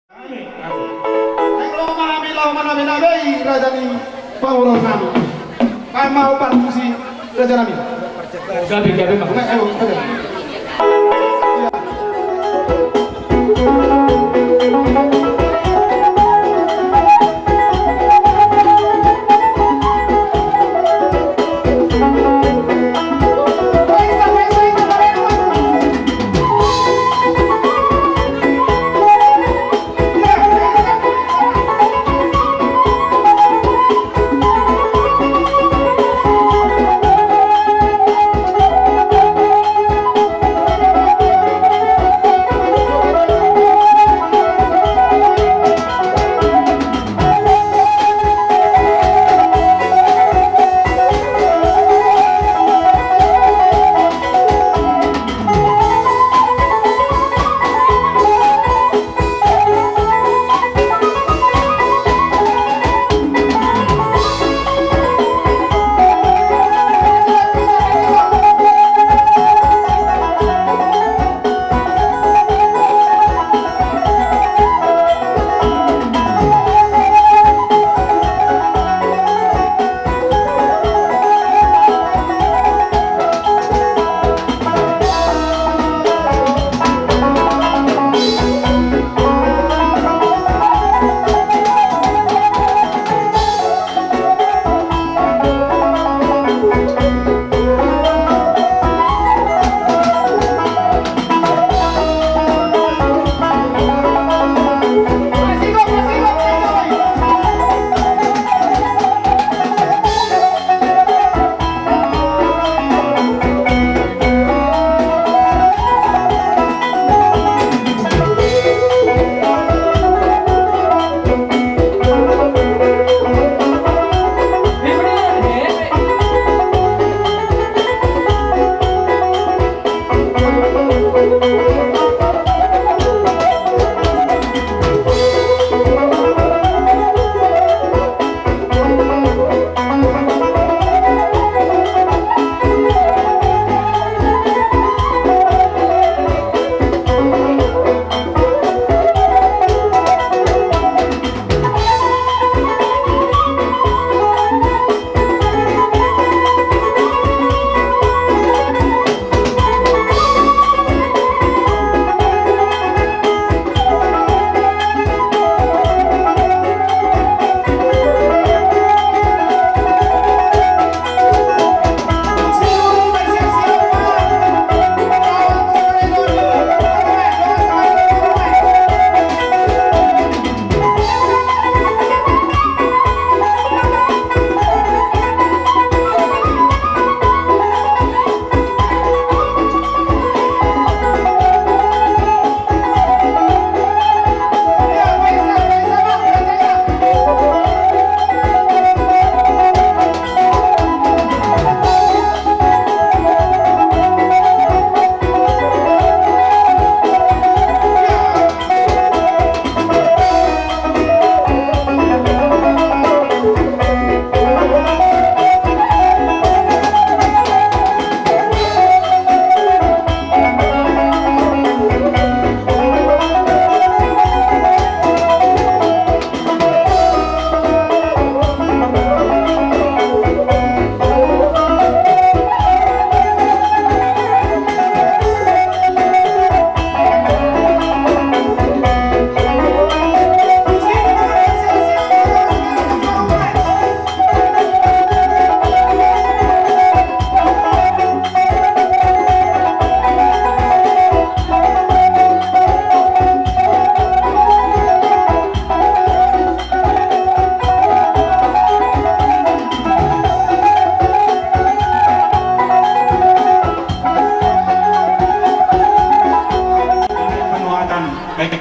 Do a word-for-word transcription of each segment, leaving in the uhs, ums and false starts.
Amin. Amin. Ai ro ma hami laho manabei-nabei raja ni pamoruonnami. Baen ma hombar tusi rajanami. Gabe, gabe ma. Baen, ayo, gabe. Baen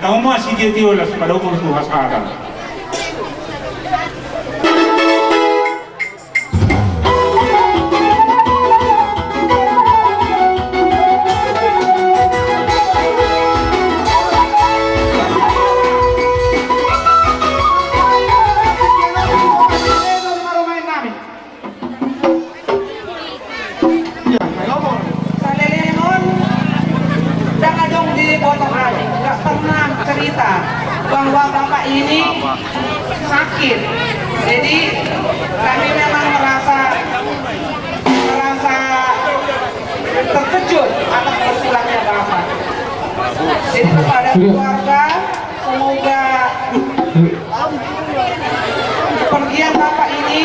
hamu ma sitio-tio las padaohon tu hasahatan. Saleleng on, ndang adong diboto hami, ndang pernah cerita. bahwa Bapak ini sakit. Jadi kami memang merasa merasa terkejut atas berpulangnya Bapak. Jadi kepada keluarga, semoga kepergian Bapak ini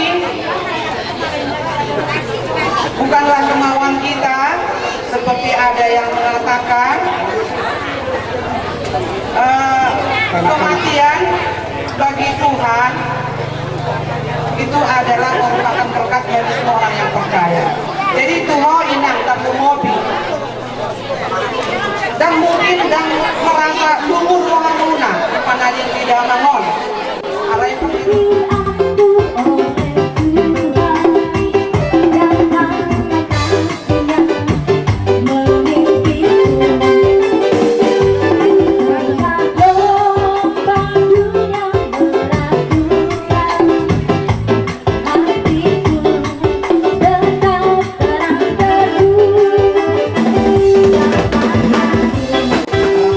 bukanlah kemauan kita, seperti ada yang mengatakan, eh, kematian bagi Tuhan itu adalah merupakan berkat bagi semua orang yang percaya. Jadi tuho inang tarlumobi dan mungkin dan merasa lumun rohamuna kepada yang tidak mangon. Alai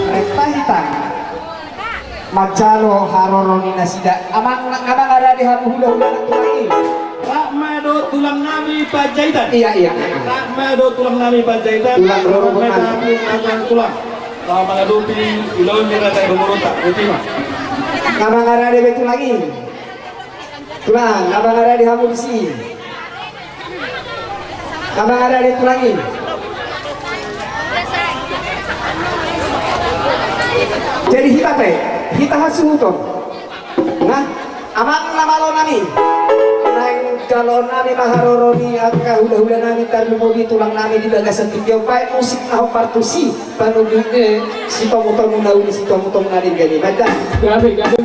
Rap-rap hita manjalo haroro ni nasida. Amang, nga mangarade hamu hulahula na tulang i? Rap ma dohot tulang nami Panjaitan. Iya, iya. Rap ma dohot tulang nami Panjaitan. Tulang roro. Rap ma dohot tulang. Laho mangadopi ulaon ni raja i, boru ta. Iti ma. Nga mangarade be tulang i? Tulang, nga mangarade hamu disi? Nga mangarade tulang i? Jadi hita pe, hita hasuhuton. Nah, amang na malo nami, naeng jaloon nami ma haroro ni angka hulahula nami, tarlumobi tulang nami di bagasan tingki on, baen musik na hombar tusi. Panundung ni sitomutomu na uli, sitomutomu na denggan i. Baen da. Gabe, gabe.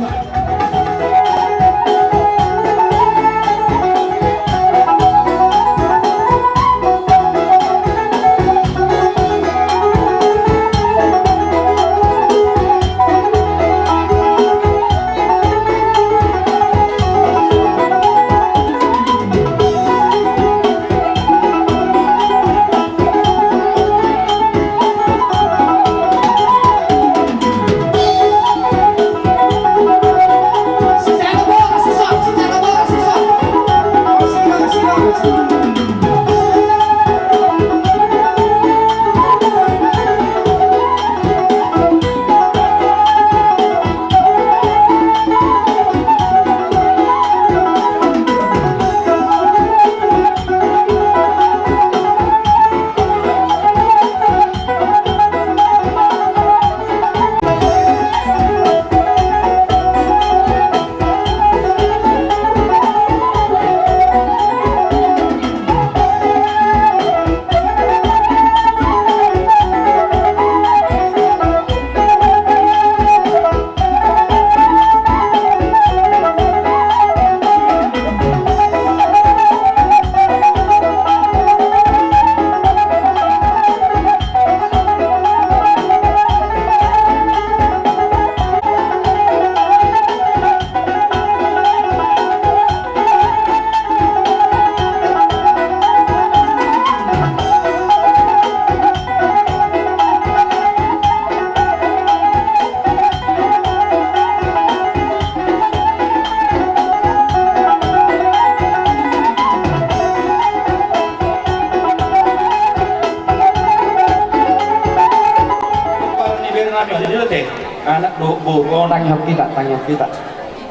Anak dohot boru on. Tangiang hita, tangiang hita.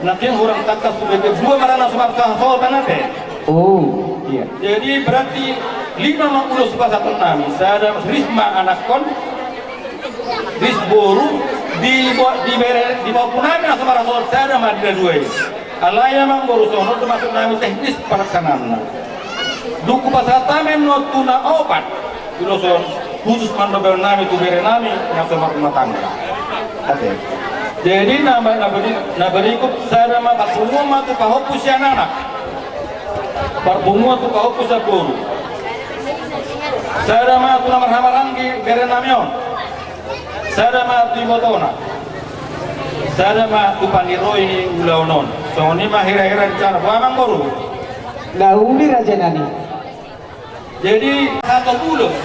Nangkin hurang tangkas tu bete dua marana so marsahasohotan ate. Oh, iya. Jadi berarti lima ma ulos pasahaton nami, sada ris ma anakkon, ris boru, di bo-, di bere, di pahompu nami na so marhasohot sada ma di na dua i. Alai amang boru, songon on do maksud nami teknis pelaksanaanna. Dung hupasahat hami annon tu na opat, ulos on khusus ma annon baenon nami tu bere nami na so marrumah tangga. Ate. Jadi na, na beri-, na berikut sada ma parpunguan ma tu pahompu sian anak. Parpunguan tu pahompu sian boru. Sada ma tu na marhamaranggi bere nami on. Sada ma tu ibotona. Sada ma tu paniroi ni ulaon on. Songon i ma hira-hira rencana. Boha amang boru? Na uli raja nami. Jadi, sahat ulos.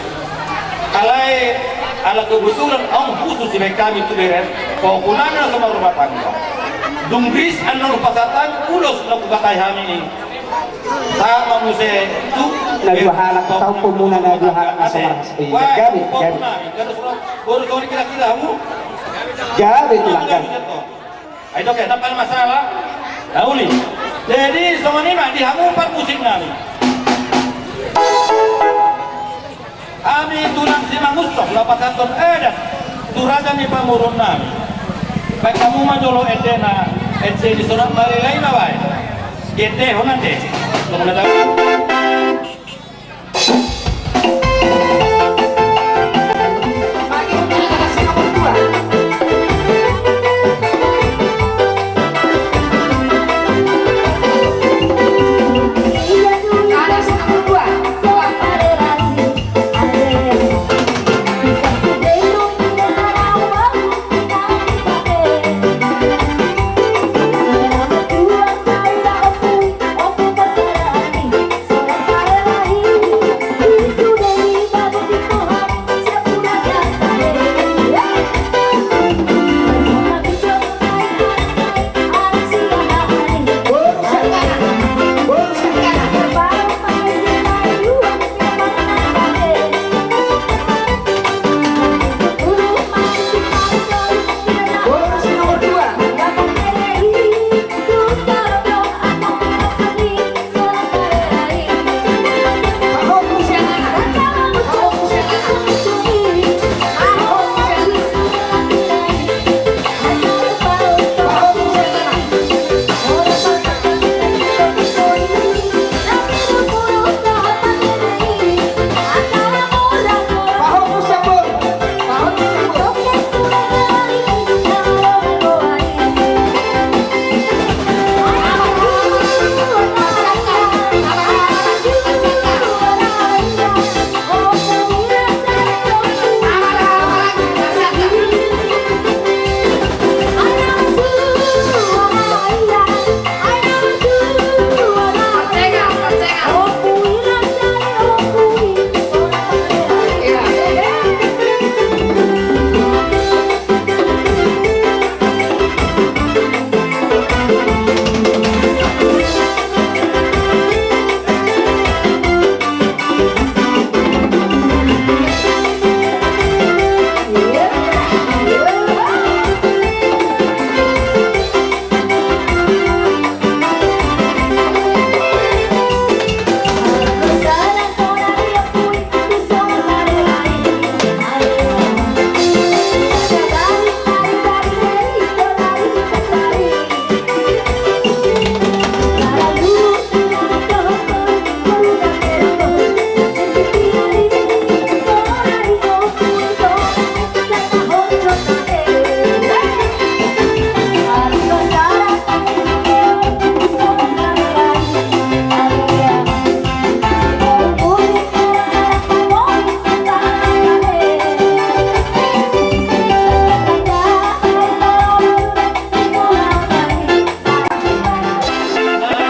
Alai, Ala kebetulan on khusus dibaen hami tu bere, pahompunami na so marrumah tangga. Dung ris annon pasahat hami ulos na hupasahat hami i. Sahat ma muse tu na dua halak, pahompunami na dua halak na so marrumah tangga. Gabe, gabe. Boru songon i kira-kira hamu? Gabe tulang, gabe. Ai dohot, ndang adong masalah. Na uli. Jadi songon i ma di hamu parmusiknami. Hami tulang Simangunsong na pasahathon adat tu raja ni pamoruonnami. Baen hamu ma jolo endena, ende ni Sonak Marela i ma baen. Diendehon ate. Songon na tau.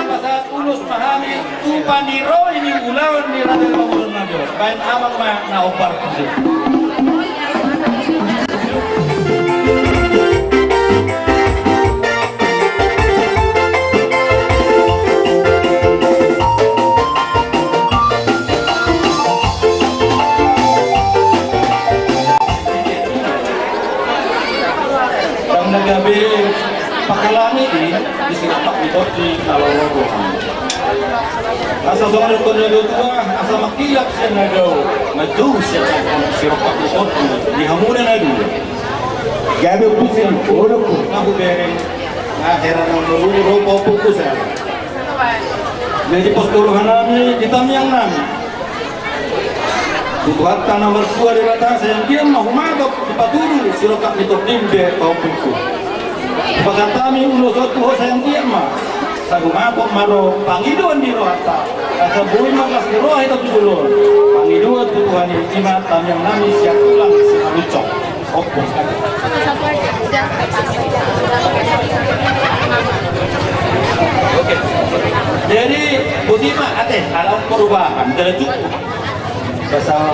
Pasahat ulos ma hami tu paniroi ni ulaon ni raja ni pamoruon na jolo. Baen amang ma na ompar. Ndang na gabe pangkalangi i di si Rompak ni Tondi na lolo do hami. Asa songon na nidok ni natuatua, asa mangkilap sian na dao, manjou sian na dao si Rompak ni Tondi di hamuna na dua. Gabe pusin, bodoh. Na hubereng, na heran na dulu, rupa putusan. Jadi pos tu rohanami, di tamiangnami. Tu Tuhanta na martua Debata, sai anggiat ma humatop dipatudu si Rompak ni Tondimbe pahompungku. Hupasahat hami ulos on tu ho, sai anggiat ma sai humatop ma ro pangidoan ni rohanta. Asa boi marlas ni roha hita tu joloan. Pangidoan tu Tuhan i, i ma tamiangnami sian tulang Simangunsong. Oke. Jadi, boti ma ate, ala perubahan, jadi cukup. Pasal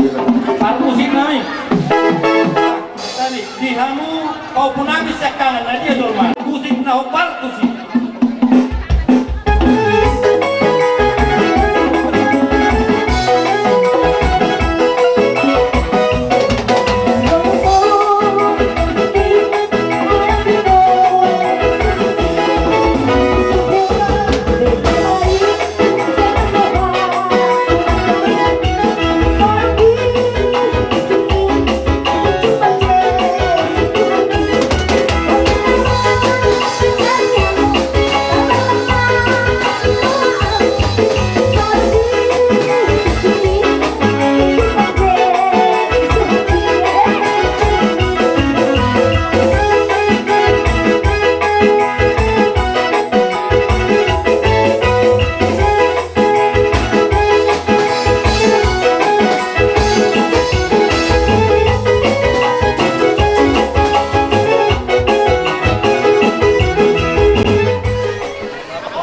Parmusik nami. Tadi di hamu, pahompu nami siangkangan, na dia jolma? Musik na hombar tusi.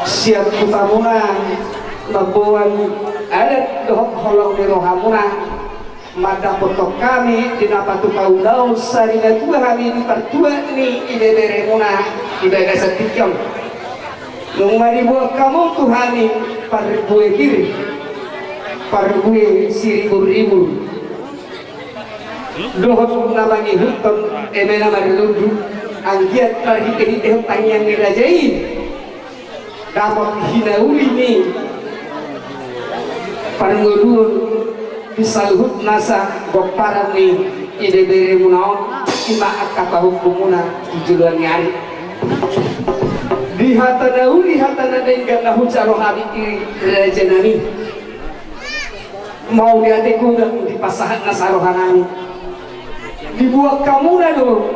Sian hutamuna mamboan adat dohot holong ni rohamuna, mandapothon hami di na patupa ulaon sari na tua hami di partua ni ibeberemuna di bagasan tingki on. Nunga dibuat hamu tu hami parbue pir, parbue siriburribur, dohot na mangihuthon eme na marlundu, anggiat marhitehitehon tangiang ni raja i dapot hinauli ni parngoluon di saluhut nasa pomparan ni ibeberemuna on, i ma angka pahompumuna di joloan ni ari. Di hata na uli, hata na denggan na hujalo hami i, raja nami, mauliate godang dipasahat nasa roha nami. Dibuat hamuna do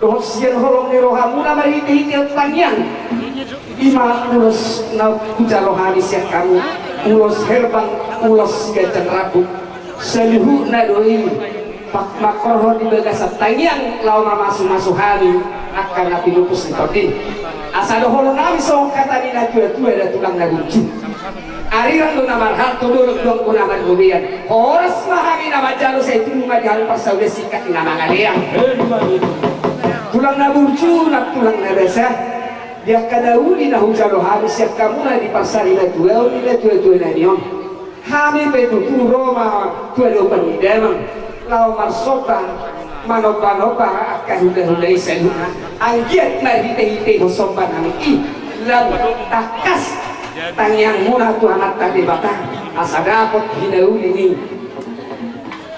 dohot sian holong ni rohamuna marhitehite tangiang, i ma ulos na hujalo hami sian hamu, ulos herbang, ulos siganjang rambut. Saluhutna do i, pak, mangkorhon di bagasan tangiang laho mamasumasu hami angka na pinupus ni tondi. Asa dohonon nami songon hata ni na tuatua da tulang na burju: Ariran do na marhalto, dolok do anggo na marrobean. Horas ma hami na manjalo, sai tubu ma di hamu parsaulian singkat ni na mangalean. Tulang na burju nang tulang na basa, di angka na uli na hujalo hami sian hamuna di parsari na tuaon ni na tuatua nami on, hami pe tutu ro ma tu adopan ni damang laho marsomba, manombanomba angka hulahula i saluhutna. Anggiat marhitehite somba nami i lam tangkas tangiangmuna tu Amanta Debata, asa dapot hinauli ni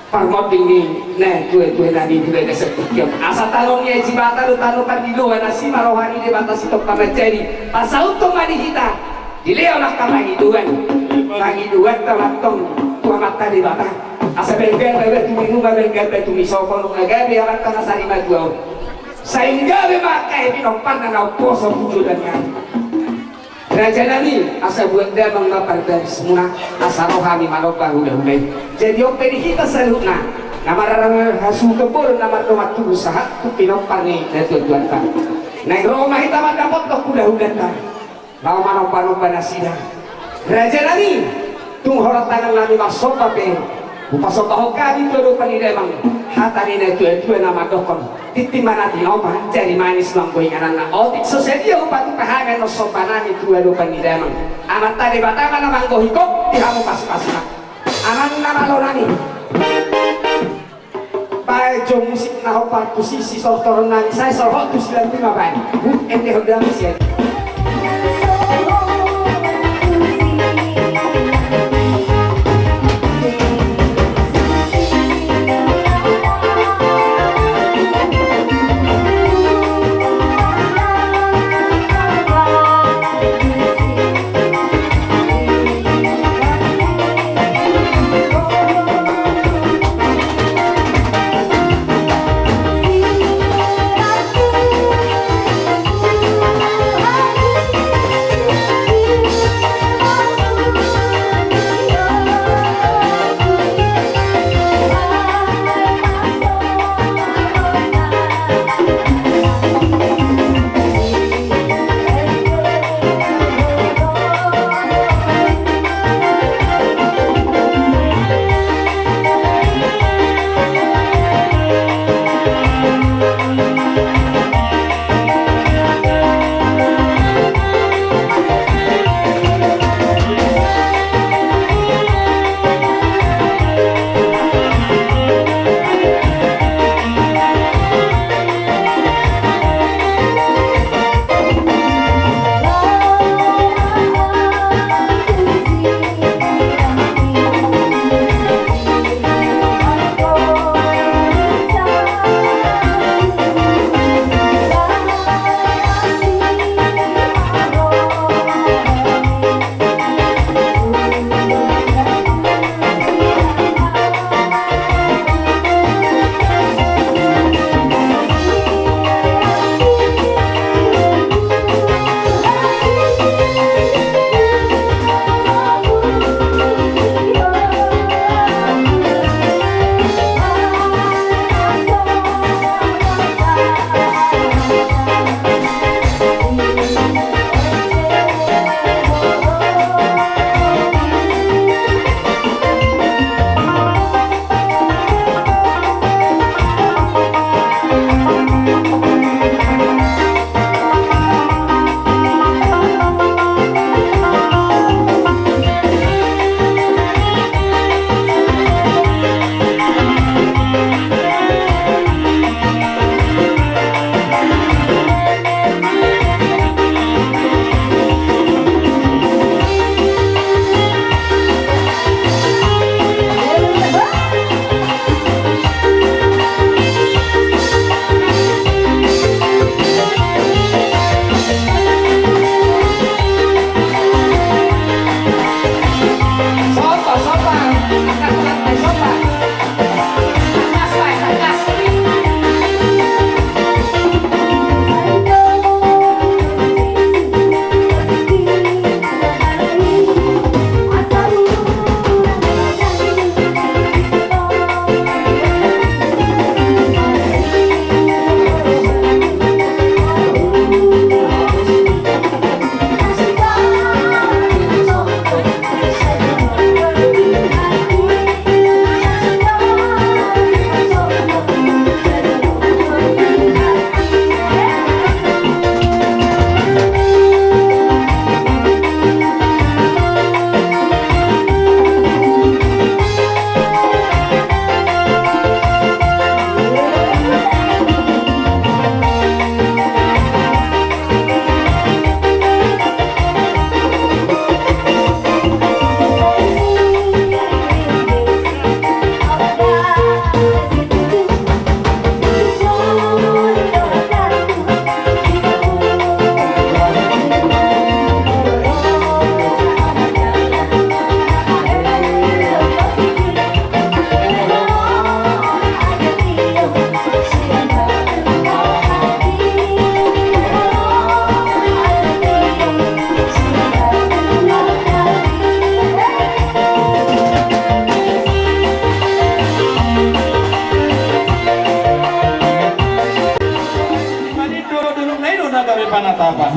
parmonding ni na tuatua nami di bagasan tingki on. Asa tano ni Aji Bata do tano pandiloan, asi ma roha ni Debata Sitompa manjadi. Pasauthon ma di hita dilehon angka pangidoan, pangidoanta ma antong tu Amanta Debata. Asa balga ma batu ni numa, balga batu ni sopo, nunga gabe amanta na sarimatua on, sai gabe ma angka he pinomparna na umposo tu joloan ni ari. Raja nami, asa buat damang ma parbarismuna, asa ro hami manomba hulahula i. Jadi on pe di hita saluhutna na marhasuhuton bolon, na mardongan tubu sahat tu pinompar ni natuatuanta, naeng ro ma hita mandapothon hulahulanta laho manombanomba nasida. Raja nami, tung holan tangan nami marsomba pe, hupasombahon hami tu adopan ni damang hata ni natuatua na mandokkon: Tintin ma na tinompa, jari manis ma anggo ingananna. Otik so sadia hupatupa hami annon somba nami tu adopan ni damang. Amanta Debata ma na manggohi gok di hamu pasupasuna. Amang na malo nami, baen jo musik na hombar tusi, sitortoron nami, sai solhot tu silang lima baen. Huh, endehon damang sian.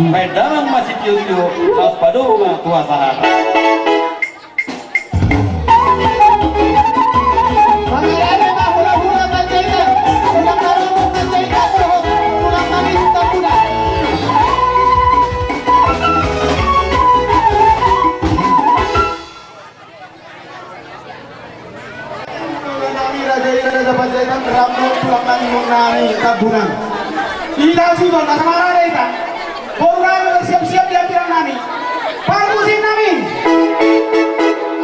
Baen damang ma sitio-tio, laos padomu ma tu hasahatan. Mangarade ma hula-hula Panjaitan, tulang na romo Panjaitan dohot tulang na mihut Tambunan. Hula-hula nami, raja i, raja Panjaitan, rap dohot tulang na mihut nami Tambunan. Ida suhut on, asa mangarade hita. Boru nami, bersiap-siap di hambirang nami. Parmusik nami.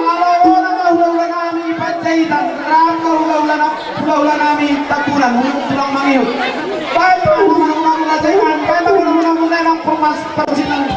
Ala ona ma hula-hula nami Panjaitan, rap ma hula-hula na-, hula-hula nami Tambunan, hula-hula tulang mangihut. Baen ma hula-hula nami, raja i, baen ma hula-hula nami, nang parmus-, parmusik nami.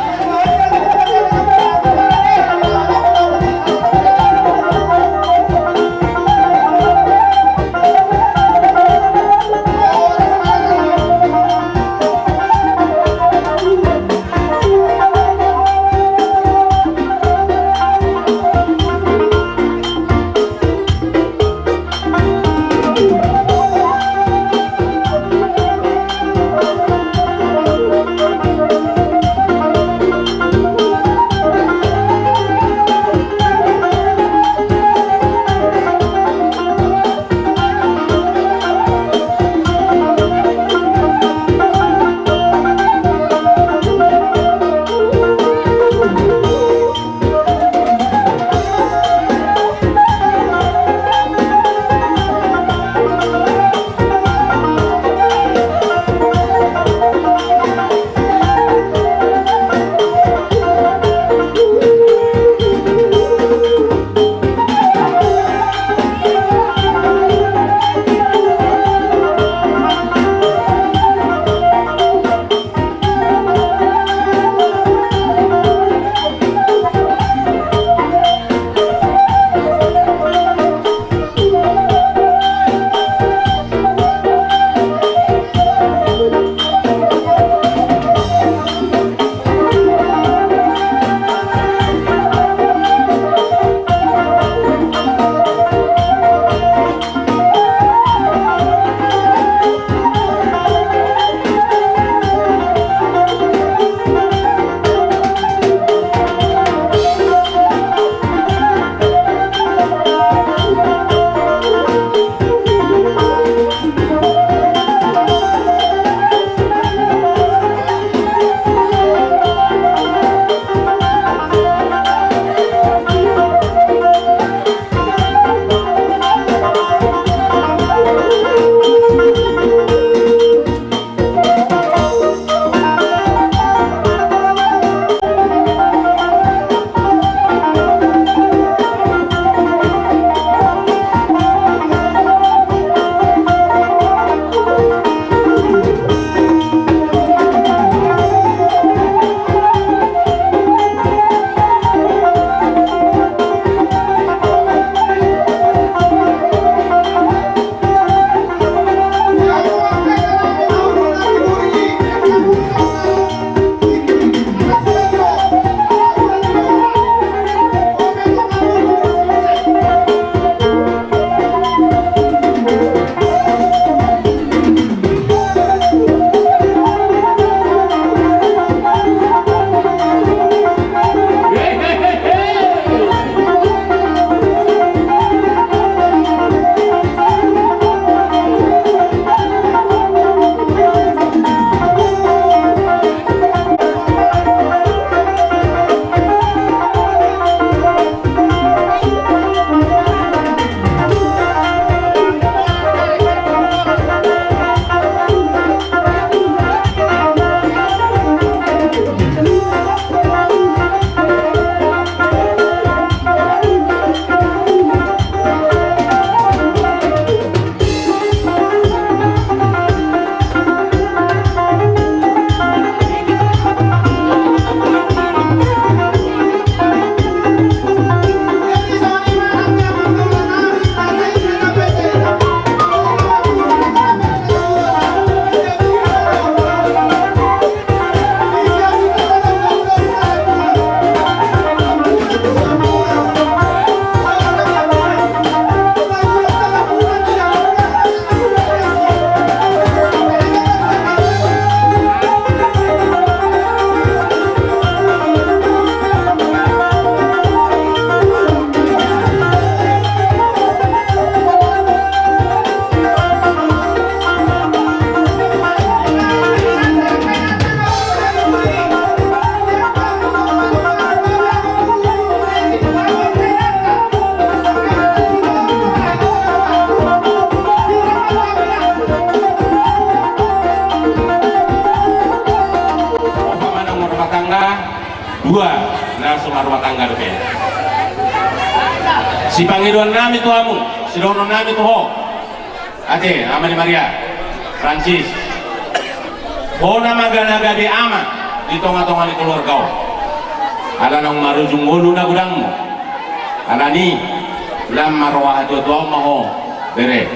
Sipangidoan nami tu hamu, sidohonon nami tu ho. Ate, Ama ni Maria, Francis. Ho nama gana gabe ama di tonga-tonga ni keluarga on. Ala naung marujung ngolu na godangmu. Alani, lam marroha hatuatuaon ma ho, bere.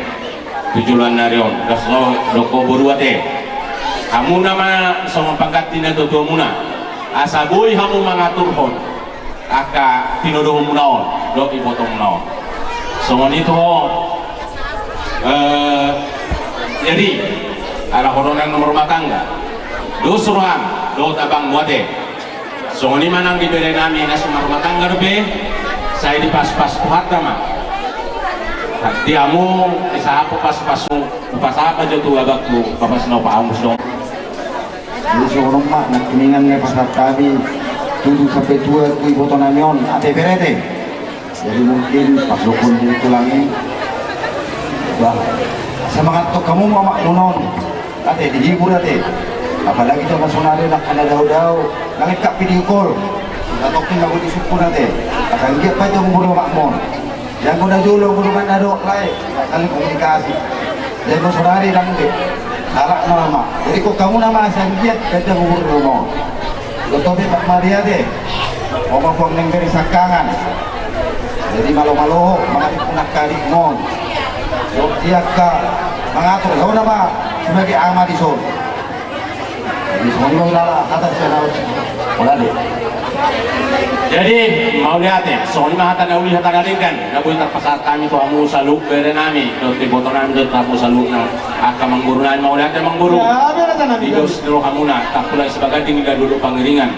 Tu joloan ni ari on, das do, dohot ho boru ate. Hamu nama songon pangganti na tuatuamuna. Asa boi hamu mangaturhon angka tinodohonmuna on, dohot ibotomuna on. Songon i tu ho, eh, jadi, ala ho do nang na marrumah tangga. Dos roham, dohot abangmu ate. Songon i ma nang di bere nami na so marrumah tangga dope, sai dipas-pas Tuhanta ma. Di hamu, disahat ma pas-pasmu, hupasahat ma jo tu abangku, papas na hupaangus do. Jadi songon on ma, nangkiningan na pasahat hami, tutu sampe tua tu iboto nami on, ate bere ate. Jadi mungkin pas dohot ni tulang i, bah, semangat tu hamu ma amakmuna on. Ate, dihibur ate. Apalagi tu anak sonari, anak na dao-dao, na lengkap video call. Satongkin na boi disungkun ate. Asa anggiat baen hamu boru amakmu on. Janggo na jolo, boru na dao, lae. Saling komunikasi. Janggo sonari ndang be. Salah nama. Jadi ho hamu nama asa anggiat baen hamu boru amakmu on. Dohot pe Pak Maria ate. Oma puang nang bere sangkangan. Jadi malo-malo ho, mangaturhon angka adikmu on. Dohot di angka mangatur, ho nama sebagai ama dison. Jadi songon i ma ulaon hata sian ahu. Holan do. Jadi, mauliate, songon i ma hata na uli hata na denggan, na boi tarpasahat hami tu hamu saluhut bere nami, dohot iboto nami, dohot hamu saluhutna, angka amangboru nami, mauliate amangboru. Ya, bere nami. Di dos ni rohamuna, tampulak sibaganding di dolok pangiringan.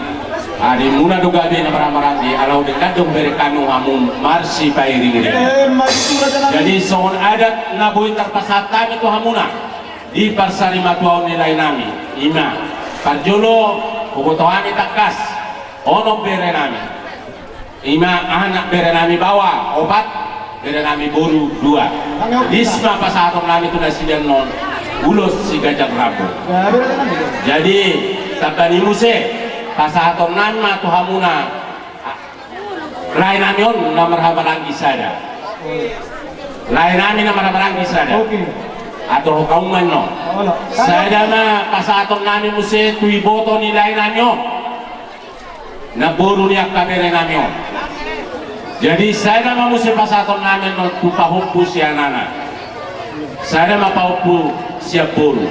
Arimuna do gabe na marhahamaranggi, ala denggan do hubereng hami hamu marsipairing-iring. Eh, maju tu raja nami. Jadi songon adat na boi tarpasahat hami tu hamuna di parsarimatuaon ni lae nami, i ma parjolo huboto hami tangkas onom bere nami. I ma anak bere nami baoa opat, bere nami boru dua. Dis ma pasahaton nami tu nasida annon ulos si ganjang rambu. Jadi tamba ni muse pasahaton nami ma tu hamuna lae nami on na marhahamaranggi sada. Lae nami na marhahamaranggi sada. Aturhon hamu ma annon. Sada ma pasahaton nami muse tu iboto ni lae nami on. Na boru ni angka bere nami on. Jadi sada ma muse pasahaton nami annon tu pahompu sian anak. Sada ma pahompu sian boru.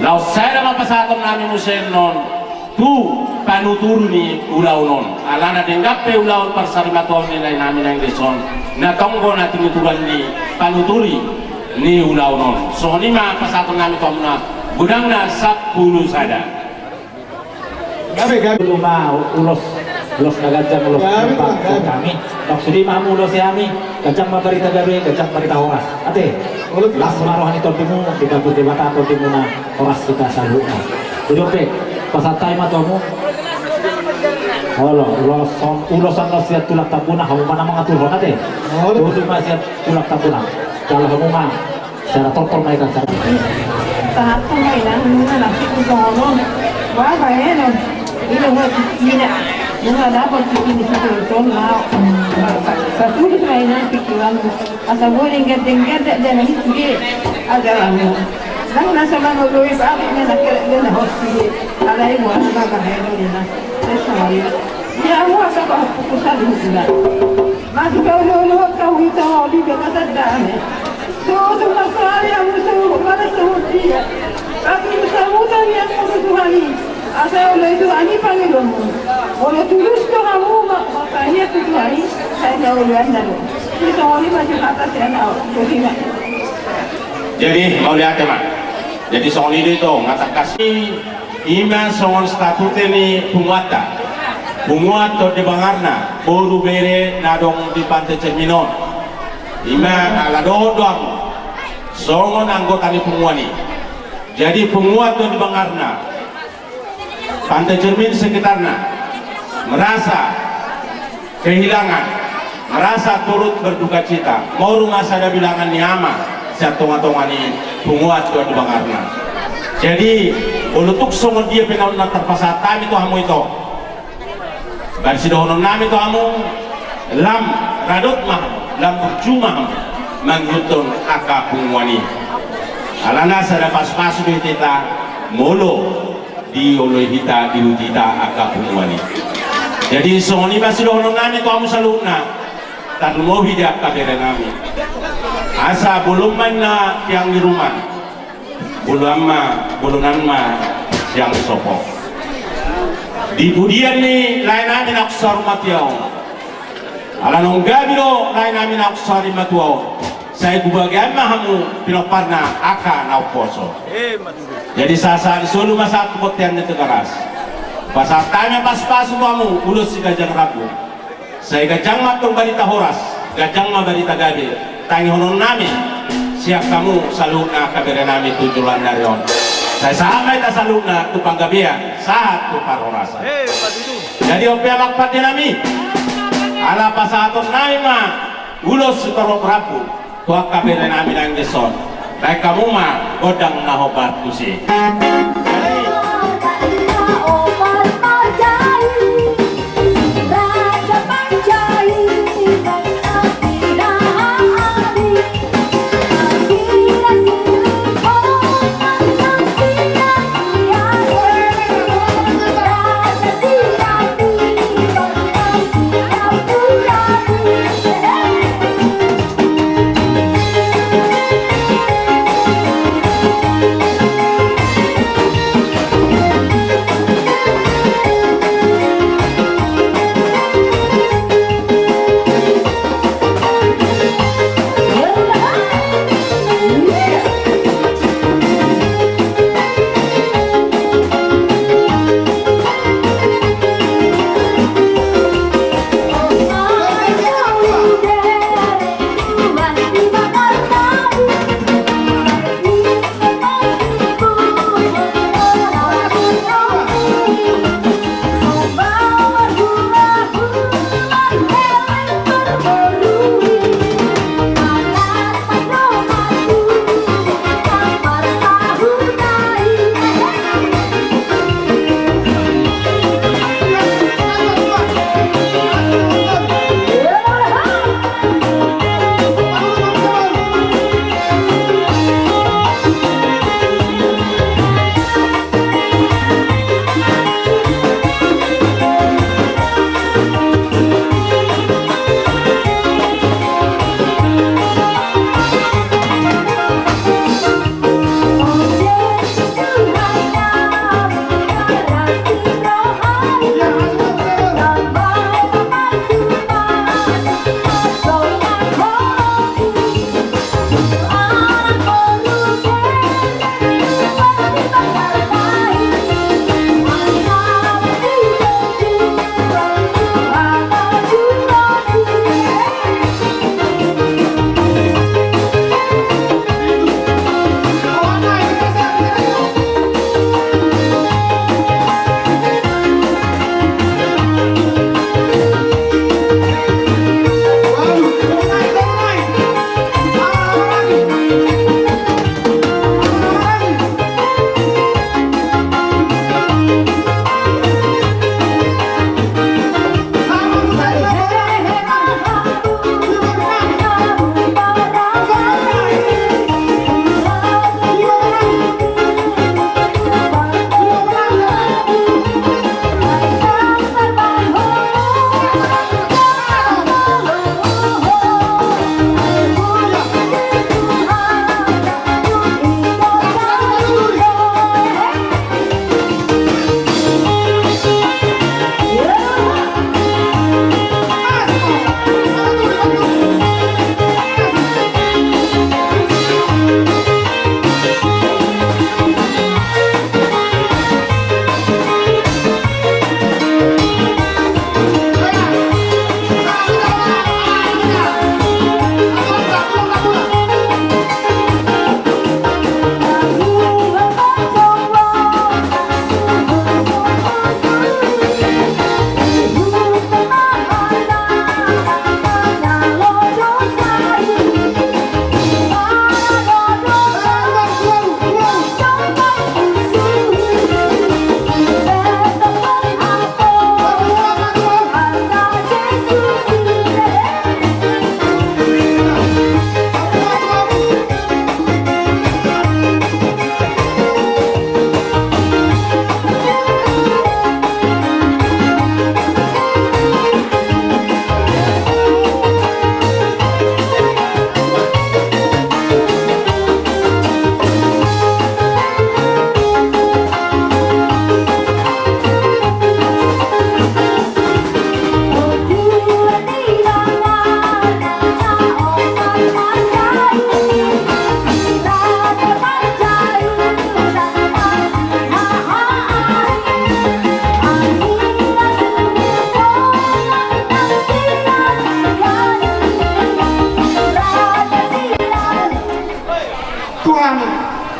Laos sada ma pasahaton nami muse annon tu panuturi ni ulaon on. Alana denggan pe ulaon parsarimatuaon ni lae nami nang dison. Na tonggo na tinuturan ni panuturi ni ulaon on. Songon i ma pasahaton nami tu hamuna godangna sampulu sada. Gabe, gabe. Ulos, ulos na ganjang, ulos na ganjang. Maksud i ma hamu ulosi hami, ganjang ma barita gabe, ganjang barita horas. Ate, las ma roha ni tondimu, dipatupa Debata tondimuna, horas hita saluhutna. Jadi ope, pasahat hami ma tu hamu. Olo, ulos, ulos annon sian tulang Tambunang, hamu ma na mangaturhon ate. Olo. Tondimuna sian tulang Tambunang. Jalo hamu ma. Sahat ma inang, nunga nasib tu songon on. Bah, bahenon. Ina nunga pikiran. Nunga dapot pikiran ni si Tonton, na. Satulis ma inang pikiranmu. Asa boi denggan-denggan, dak jana hita sude. Ajaranmu. Nang na so mangoloi, bapak na kerek, na hosti. Alai buat bapak, bahenon, inang. Sesuai. Ia, hamu asa pahompu saluhutna. Masuk kau dulu, kau itu di kata dame. Suhut ma sahali hamu suhut, molo suhut dia. Tapi sahutan yang hamu Tuhan i. Asa oloi Tuhan i pangidomu. Molo tulus do hamu ma, mangkatai tu Tuhan i, sai na oloan na do. Di songon i ma tu hata sian ahu. Jadi, mauliate ma. Jadi, songon i do ito, nga tangkas i. I ma songon statute ni punguanta. Punguan Tondi Bangarna, boru bere na adong di Pante Cermin on. I ma ala dohot do hamu songon anggota ni punguan i. Jadi punguan Tondi Bangarna, Pante Cermin sekitarna, merasa kehilangan, merasa turut berdukacita, moru ma sada bilangan ni ama sian tonga-tonga ni punguan Tondi Bangarna. Jadi, molo tung songon dia pe na tarpasahat hami tu hamu ito, baen sidohonon nami tu hamu, lam, radot ma hamu. Ndang burju ma hamu mangihuthon angka punguan i. Alana sada pasupasu do hita molo dioloi hita, diuji hita angka punguan i. Jadi songon i ma sidohonon nami tu hamu saluhutna, tarlumobi di angka bere nami. Asa bolon ma inna tiang ni ruma, bolon ma, bolonan ma siang sopo. Di pudian ni lae nami na husaur matua on. Ala naung gabe do lae nami na husaur matua on, sai hubagian ma hamu pinomparna angka na umposo. Jadi sahat-sahat ni solu ma sahat tu bontean ni Tigaras. Pasahat hami ma pasupasu tu hamu ulos si ganjang rambu. Sai ganjang ma antong barita horas, ganjang ma barita gabe tangihonon nami sian hamu saluhutna angka bere nami tu joloan ni ari on. Sai sahat ma hita saluhutna tu panggabean, sahat tu parhorasan. Jadi on pe amang pande nami, ala pasahaton nami ma ulos sitorop rambu tu angka bere nami nangkin dison. Baen hamu ma gondang na hombar tusi.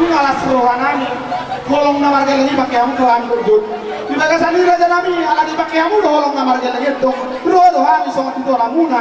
Nunga las rohanami, holong na margelleng i pake hamu do hami, Raja. Di bagasan i, Rajanami, ala dipake hamu do holong na margelleng i, antong ro do hami songon tutulamuna.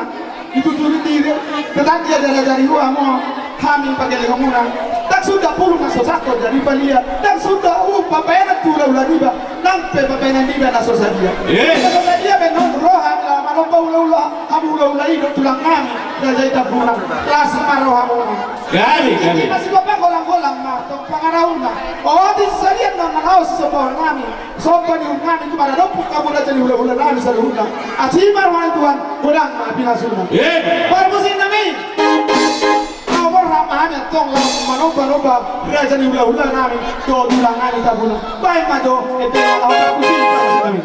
Dituturi tiri, tetangga dari, dari hu hamu, hami pagelleng hamuna. Ndang suda pulu na so sangkot jadi palia, ndang suda, uh, papaenan tu hulahula niba, nang pe papaenan niba na so sadia. Eh. Na so sadia pe annon ro hami laho manomba hulahula, hamu hulahula i dohot tulang nami, Raja i Tambunan. Las ma rohamuna. Gabe, gabe. Masih bapak golang-golang ma, tong pangarahutna. Oh, di salian na nanaos so bawa nami. Somba ni uhum nami tu maradophon hamu, Raja ni hulahula nami saluhutna. Asi ma roha ni Tuhan, godang ma pinasuna. Amin. Parmusik nami. Au borhat ma hami antong laho manomba-nomba Raja ni hulahula nami dohot tulang nami Tambunan. Baen ma jo, ente laho parmusik, parmusik nami.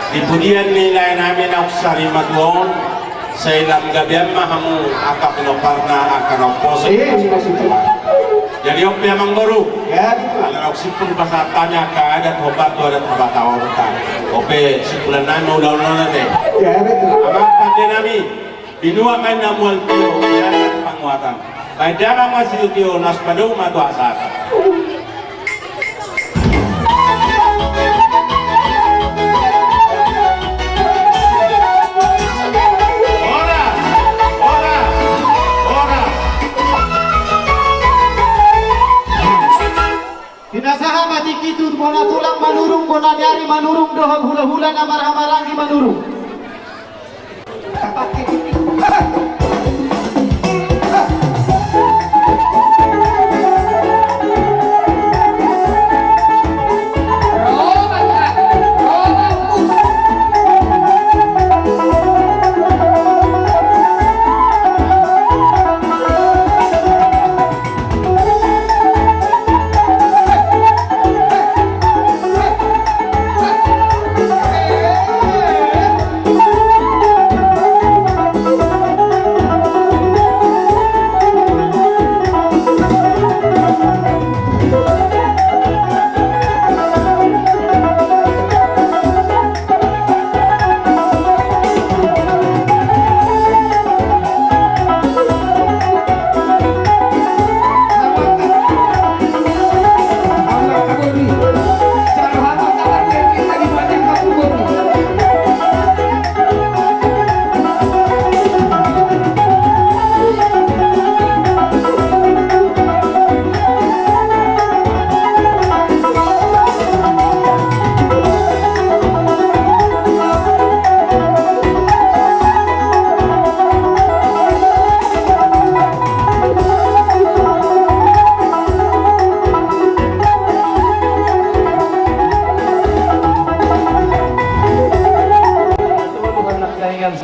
Di pudian ni lae nami na sarimatua on, sai lam gabean ma hamu angka pinomparna, angka na umposo. Eh, ima situ. Jadi on pe amangboru. Ya, betul. Ala na ro simpul pasahat hami angka adat, hombar tu adat hambataonta. On pe simpulan nami ma ulaon on ate. Ya, betul. Amang pande nami, binua ma inna mual tio, ya, panguatan. Baen damang ma situtu, na so padomu ma tu hasahatan. Horas, horas, horas. Pinasahat ma tingki tu bona tulang Manurung, bona ni ari Manurung, dohot hulahula na marhahamaranggi Manurung.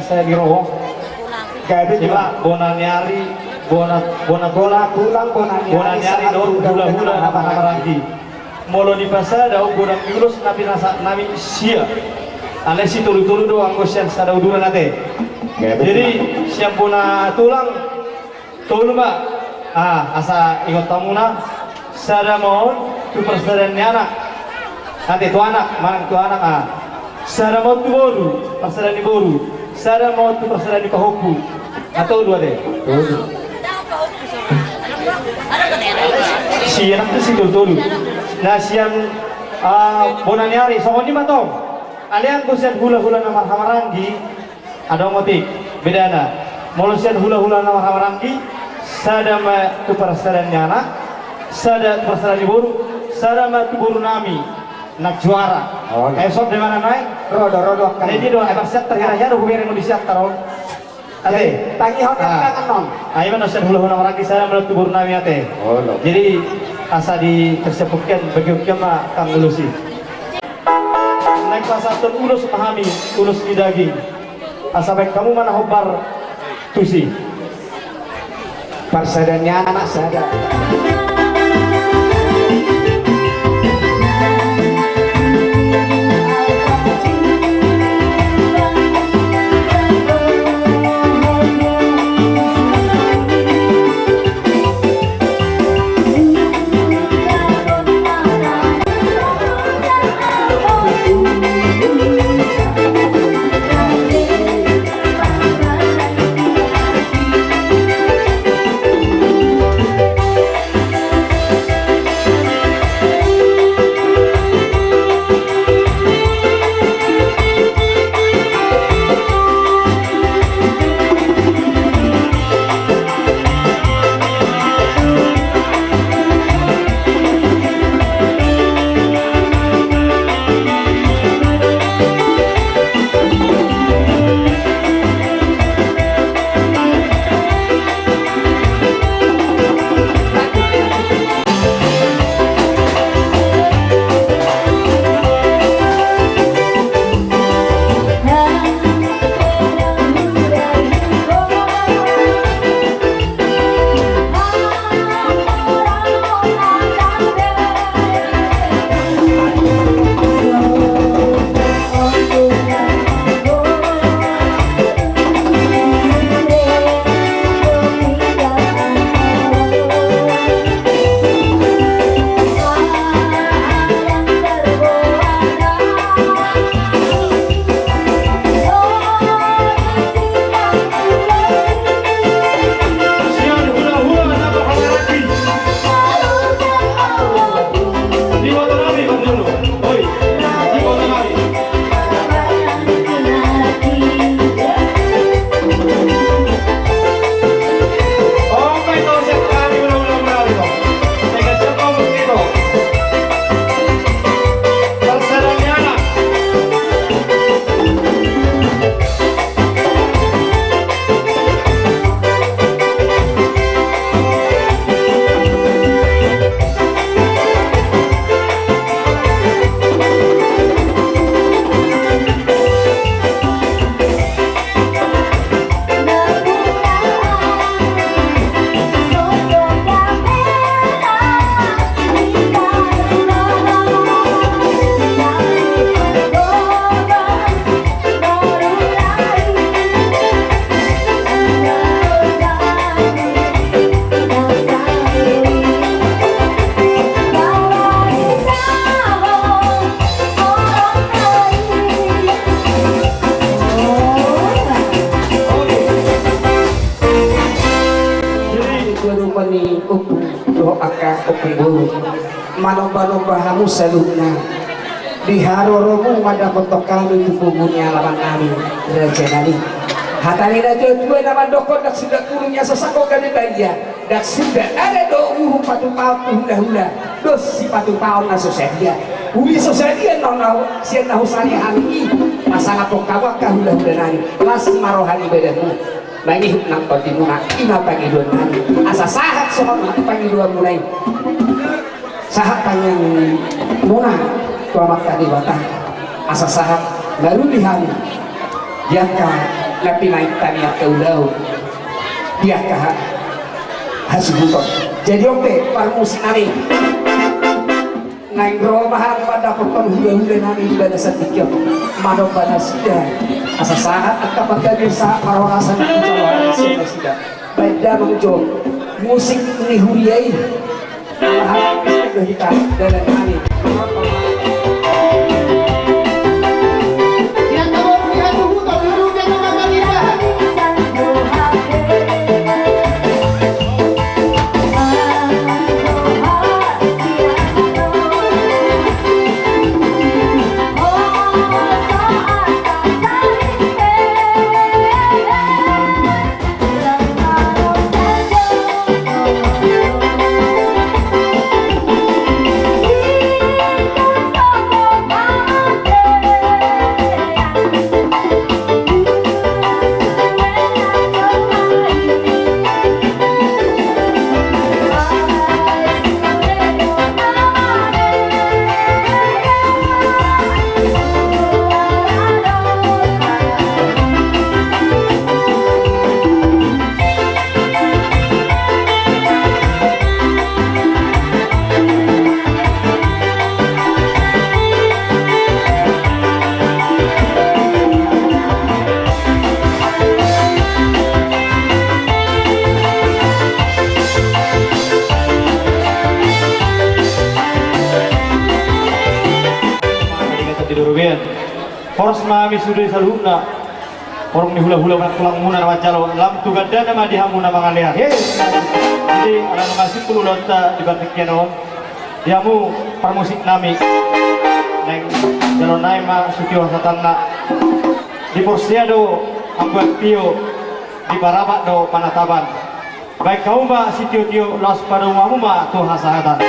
Saya di roho. Gabe. Ima bona ni ari, bona, bona, bona tulang, bona ni ari, bona ni ari sahat dohot hula-hula na marhahamaranggi. Molo dipasada on godang ni ulos na pinasahatnami sia. Alai sitolu-tolu do anggo sian sada uduran ate. Gabe. Jadi sian bona tulang, tolu ma. Ah, asa ingot hamuna, sada ma on tu parsadaan ni anak. Ate, tu anak, manang tu anak, ah. Sada ma on tu boru, parsadaan ni boru. Sada ma on tu parsadaan ni pahompu. Ah, tolu ate. Tolu. Sian anak tu sitolu-tolu. Na sian, ah, bona ni ari, songon i ma tong. Alai anggo sian hula-hula na marhahamaranggi, adong otik bedana. Molo sian hula-hula na marhahamaranggi, sada ma tu parsadaan ni anak, sada tu parsadaan ni boru, sada ma tu borunami na juara. Oh, iya. Eh, sop de mana nai? Ro do, ro do, angka. Jadi do, eh, pas siap terhira-hira do, hubereng di siap taro. Ate. Jadi, tangihon, ah, angka non. Ah, ima na sian hula-hula na marhahamaranggi, sada ma tu borunami ate. Oh, lo. Jadi, asa dipersiapkan bagi ukian ma kang ulos i. Naeng pasahathon ulos ma hami, ulos ni daging. Asa baen hamu ma na hombar tusi. Parsadaan ni anak sada. Jadi, tuan rumah ni ompung dohot angka ompung boru. Manomba-nomba hamu saluhutna. Di haroromu mandapothon hami tu pungu ni alaman nami, raja nami. Hata ni natuatua na mandok, ndang suda pulung ni aso sangkot gabe badia, ndang suda ada do uhum patupaon tu hulahula, dos sipatupaon na so sadia. Uli so sadia non na hu-, sian na husali hami i, pasangaphon hamu angka hulahula nami, las ma roha ni badanmu. Mangihut nang tondimuna, i ma pangidoan nami. Asa sahat songon pangidoanmuna i, sahat tangiangmuna tu Amanta Debata. Asa sahat maruli hami di angka na pinainta ni angka ulaon. Di angka ha-, hasuhuton. Jadi on pe parmusik nami. Naeng ro ma hami mandapothon hulahula nami di bagasan tingki on. Mandohon nasida asa sahat angka panggabean sahat parhorasan di joloan sian nasida. Baen damang jo musik ni huria i. Hami do hita dalan nami. Horas ma hami sude saluhutna. Horong ni hulahula manang tulangmuna na manjalo, lam tu gandana ma di hamu na mangalean. Jadi ala nunga simpul ulaonta di partingkian on, di hamu parmusik nami, naeng jalo nai ma sutio hasahatanna. Diporsea do ambuat tio, diparabak do panataban. Baen hamu ma sitiotio, laos padomu hamu ma tu hasahatan.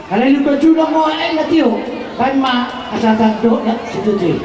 Alai lupa jula mo, eh, na tio. Baen ma asa tando na situtu.